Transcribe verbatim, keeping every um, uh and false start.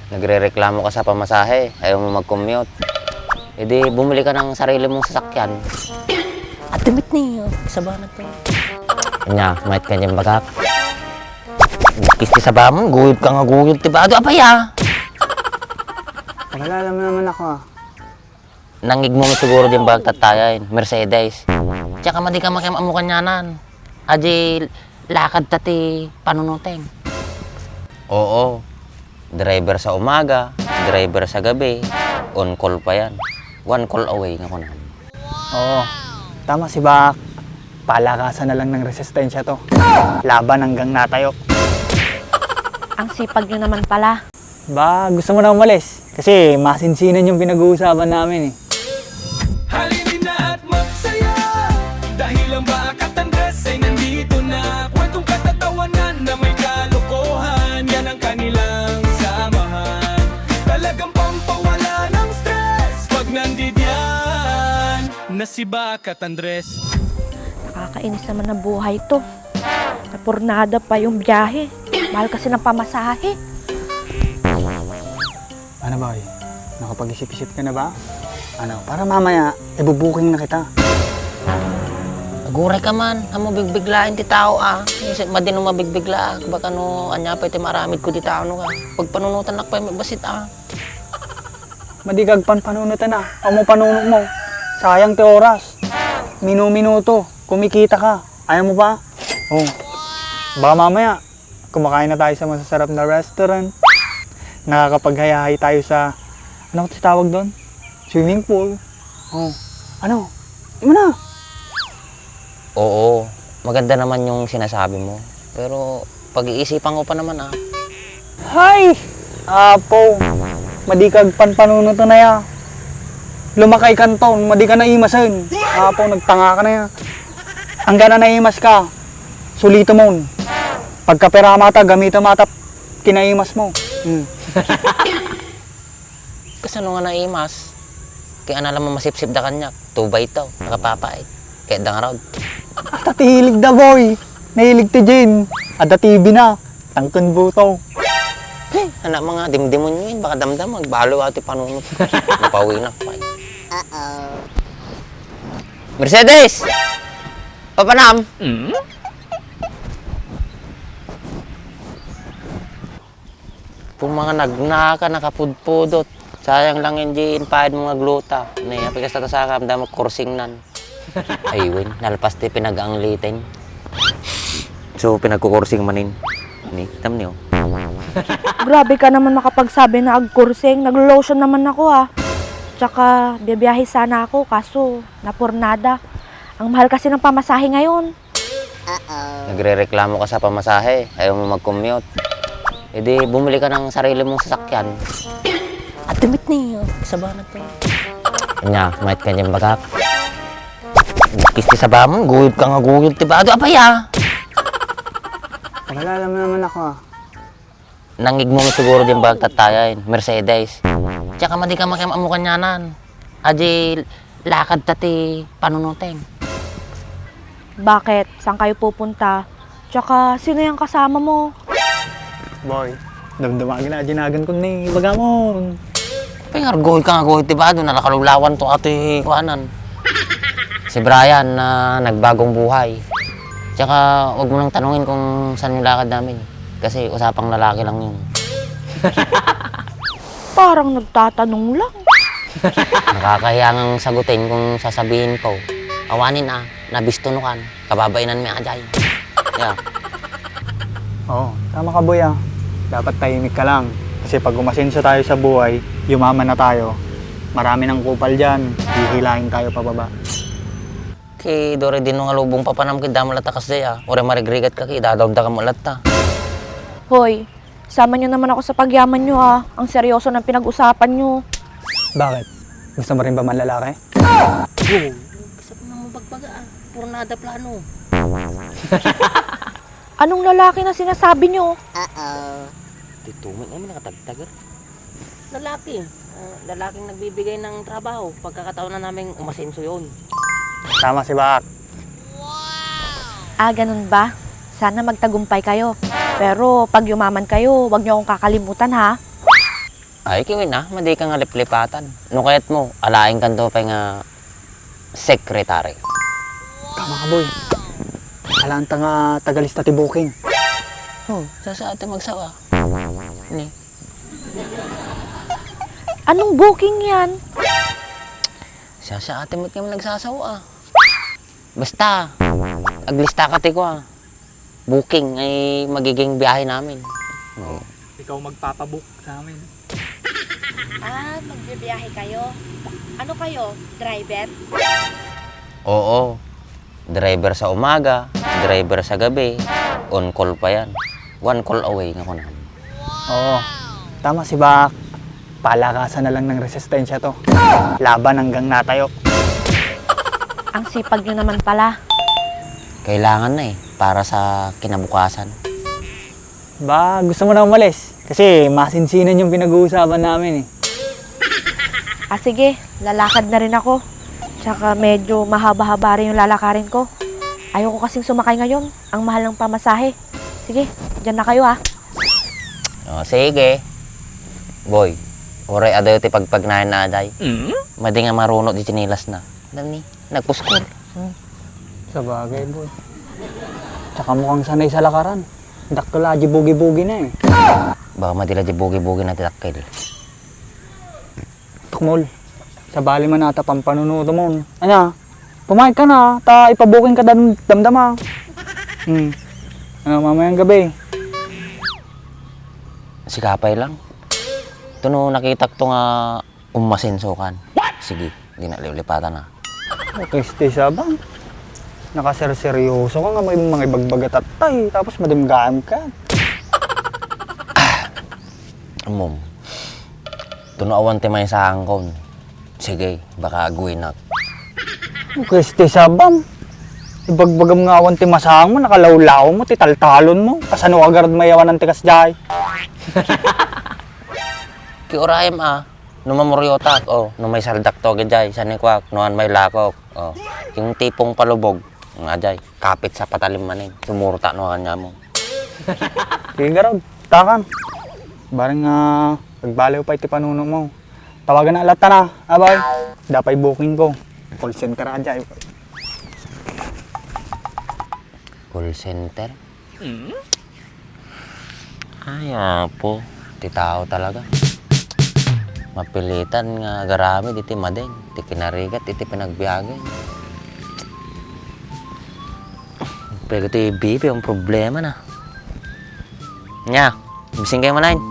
Nagrereklamo ka sa pamasahe, ayaw mo mag-commute. E di, bumili ka ng sarili mong sasakyan. Adda met ni, oh, kasabana to. Anya, mayat ka dyan, bagak. Bukis ti saba mo, guyod ka nga guyod, ti bado, apay, ah. Wala, alam mo naman ako, ah. Nangigmo mo siguro din bagak tattayen, Mercedes. Tsaka madi ka makiam-ammo kanianan. Adi, lakad ta ti panunoteng. Oo. Driver sa umaga, driver sa gabi, on call pa yan. One call away nga kunam. Oo. Tama si Bak. Palakasan na lang ng resistensya to. Laban hanggang natayo. Ang sipag nyo naman pala. Ba, gusto mo na umalis? Kasi masinsinan yung pinag-uusapan namin eh. Halina at magsaya dahil ang Bakat Andres ay nandito na. Kwentong katatawanan na may kalokohan, yan ang kanilang samahan. Talagang pampawala ng stress pag nandidiyan na si Bakat Andres. Nakakainis naman na buhay to. Napurnada pa yung biyahe. Mahal kasi ng pamasahe. Ano, boy? Nakapag-isip-isip ka na ba? Ano, para mamaya, ibubuking na kita. Aguray ka man, amo bigbiglain ti tao, ah. Isip madin no mabigbigla, ah. Baka no, anya pa iti maaramid ko ti tao, no, ka. Pagpanunutan ak pa, basit, ah. Madi ka agpanpanunutan, ah. Amo panunot mo. Sayang ti oras. Minu-minuto, kumikita ka. Ayaw mo pa? Oh. Baka mamaya, kumakain na tayo sa masasarap na restaurant. Nakakapaghayahay tayo sa, ano ti tawag doon? Swimming pool. Oh. Ano? Di mo na. Oo, maganda naman yung sinasabi mo. Pero pag-iisipan ko pa naman, ah. Hay! Apo, madi ka agpanpanunutan aya. Lumakay kanton, madi ka naimasen. Apo, nagtanga ka na ya. Anggana naimas ka, sulito mon. Pagkapera mata, gamita mata, kinaimas mo. Hmm. Kasano nga naimas? Kaya na lang masipsip da kaniak, two by two, nakapapait. Kaya da nga raw. Ata ti hilig da, boy. Nahilig ti Jane. Ada T V na. Tangken buto. Hey, anak mga dimdimonyo yun. Baka damdam, magbalo ati panunot. Mapawi na. Uh-oh. Mercedes! Papanam! Kung mga nagnaka, nakapudpudot, sayang lang yung di inpayad mo nga gluta. Ni, apay kasta ta saka, damo kursing nan. Ay, wen, nalpas ti pinag-angliten. So, pinagkukursing manin. Ni, tam niyo. Grabe ka naman makapagsabi na agkursing. Naglo-lotion naman ako, ah. Tsaka, biyabiyahe sana ako, kaso napurnada. Ang mahal kasi ng pamasahe ngayon. Uh-oh. Nagrereklamo ka sa pamasahe, ayaw mo mag-commute. E di, bumili ka ng sarili mong sasakyan. Adda met ni, oh, kasabana to. Anya, mayat ka dyan, bagak. Bukis ti saba mo, guyod ka nga guyod ti bado, apay, ah. Wala, alam mo naman ako, ah. Nangigmo siguro din bagak tattayen, Mercedes. Tsaka madi ka makiam-ammo kanianan. Adi, lakad ta ti panunoteng. Bakit? Saan kayo pupunta? Tsaka, sino yung kasama mo? Boy, damdama ka na, jinagan ko ni bagamon. Pingargoy ka nga, goy, ti bado, nalakalulawan to ati kuanan. Si Brian na nagbagong buhay. Tsaka, wag mo nang tanungin kung saan yung lakad namin. Kasi usapang lalaki lang yun. Parang nagtatanong lang. Nakakahiya ngang sagutin kung sasabihin ko. Awanin, ah, nabistunukan. Kababainan mi ajay. Yeah. Oo, tama ka, boy, ah. Dapat tahimik ka lang. Kasi pag umasenso tayo sa buhay, yumaman na tayo. Marami ng kupal dyan. Hihilahin tayo pababa. Ki Dore, dino nga lubong papanam, ki damo latta kasdi, ah. Uray marigrigat ka, ki idadawda ka mo latta. Hoy, sama nyo naman ako sa pagyaman nyo, ah. Ang seryoso ng pinag-usapan nyo. Bakit? Gusto mo rin ba manlalaki? Oo. Gusto ko nang mabagbaga, ah. Puro nada plano. Anong lalaki na sinasabi nyo? Uh-oh. Ti tumeng, ay, nakatagtagar. Lalaki. Ah, lalaking nagbibigay ng trabaho. Pagkakataon na naming umasenso yun. Tama si Bak. Ah, ganun ba? Sana magtagumpay kayo. Pero pag yumaman kayo, wag nyo akong kakalimutan, ha? Ay, kiwin a, madi ka nga liplipatan. No kayat mo, alaen kanto pay nga secretary. Tama ka, boy. Alaen ta nga tagalista ti booking. Oh, saan ti magsawa? Ni? Anong booking yan? Saan ti met nga nagsasawa? Basta, aglista ka ti kua. Booking ay magiging biyahe namin. Oh. Ikaw magpapabook sa amin. Ah, magbibiyahe kayo. Ano kayo? Driver? Oo. Driver sa umaga, driver sa gabi, on call pa yan. One call away nga kunan. Oo. Tama si Bak. Palakasan na lang ng resistensya to. Laban hanggang natayo. Ang sipag nyo naman pala. Kailangan na eh, para sa kinabukasan. Ba, gusto mo na umalis? Kasi masinsinan yung pinag-uusapan namin eh. Ah, sige, lalakad na rin ako. Tsaka medyo mahaba-haba rin yung lalakarin ko. Ayoko kasing sumakay ngayon. Ang mahal ng pamasahe. Sige, dyan na kayo ha. O, sige. Boy, uray adayo ti pagpagnayan na aday. Madi nga marunot di tsinelas na. Alam ni, nagpuskol. Sa bagay, boy. Tsaka mukhang sanay sa lakaran. Dakkel a di bugi-bugi na eh. Baka madi la di bugi-bugi na ti dakkel. Tukmol. Sabali man ata pampanunuto mo. Anya, pumayag ka na, ta ipabuking ka dan damdama. Hmm. Ano, mamayang gabi? Sikapay lang. Ito no nakitak to nga umasenso kan. Sige, di na liwlipatan na. O, Kristi sabang. Nakaserseryoso ka nga may mga ibagbaga tatay, tapos madimgaan ka. Amom. Ito no awan ti may sangkon. Sige, baka agwinak. O, Kristi sabang. Ibagbagam nga awan ti masang mo, nakalawlaw mo, ti taltalon mo. Kasano agarad mayawanan ti kasjay? Kiurayem a, no mamuriotak, o, no may saldak to, gidjay, sanikuak, no an may lakok, o, yung tipong palubog, nga jay, kapit sa patalim manen, sumurta no kanya mo. Sige, garod. Takan. Bareng nga agbaliw pay ti panuno mo. Tawagan na latta na, abay. Dapay booking ko. Call center a jay. Call center? Ay, apo. Ti tao talaga. Mapilitan nga agaramid iti madeng, ti kinarigat, iti pinagbiagen. Pero ti bibi ang problema na. Nya, bising kayo manen.